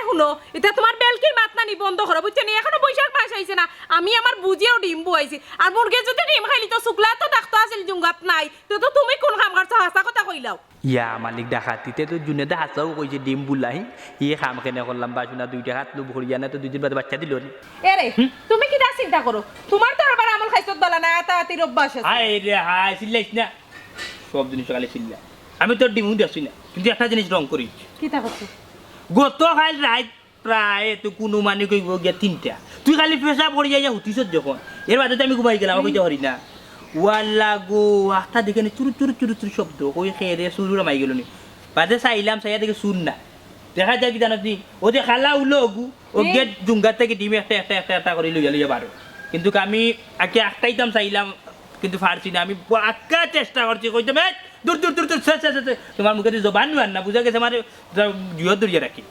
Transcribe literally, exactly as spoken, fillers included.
হুনো, ইতা তুমার বেলকির মাত নানি বন্ধ করো, বুঝছো নি? এখনো বৈশাখ মাস আইছে না, আমি আমার বুঝিয়াও ডিম বুয়াইছি। আর মুরগে যদি ডিম খাইলি তো শুক্লা তো ডাকতো আছিল জুঙ্গাত নাই, তো, তো তুমি কোন কাম করছো? হাছা কথা কইলাও। ইয়া মালিক ডাকাত, ইতে তো জুনেদে হাছাউ কইছে ডিম বুলাই। ই কাম কেনে করলাম বা শুনা, দুইটা হাত লুব করিয়া না তো দুই দিন বাদে বাচ্চা দিল নি। এরে, তুমি কিতা চিন্তা করো? তুমার তো আবার আমল খাইছত বালা না, আতা আতির অভ্যাস আছে। হায় রে হায়, চিল্লাইস না। সব জিনিস খালি চিল্লা। আমি তোর ডিমু দেখছি না, কিন্তু একটা জিনিস রং করি। কিতা করছো? গত কাল রাইত প্রায় তো কুনুমানিক অইবো গিয়া তিনটা। তুই খালি পেশাব করি যাইয়া হুতিছত যখন, এর বাদে তো আমি ঘুমাই গেলাম, আমি কইতে পারি না। ওয়াল্লা গো, আখটা দেখে নি চুরু চুরু চুরু চুরু শব্দ, কই খে রে, চুরু রামাই গেল নি। বাদে চাইলাম, চাইয়া দেখি চুর না। দেখা যায় কি জানো নি? ও যে খালা উলো অগু, ও হুম। গেট জুঙ্গার থাকি ডিম একটা, একটা, একটা, একটা করি লইয়া লইয়া বারো। কিন্তু আমি আগে আটকাইতাম চাইলাম, কিন্তু পারছি না। আমি আক্কা চেষ্টা করছি, কইতাম, "এ, দূর, দূর, দূর, দূর, ছে, ছে, ছে, ছে।" তোমার মুখে দিয়ে জবান বার না, বুঝা গেছে আমার জুয়ো ধরিয়া রাখি।